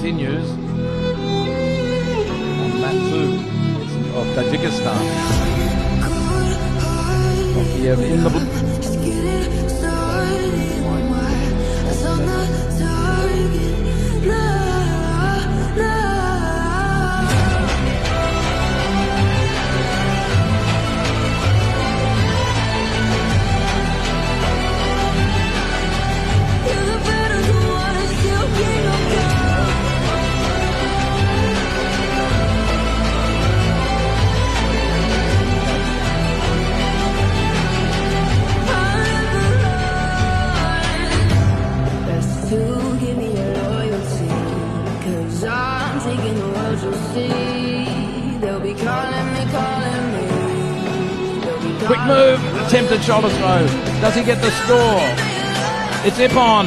Continues on mat 2 of Tajikistan. Tokiev in the blue. Quick move, attempted shoulder throw. Does he get the score? It's Ippon.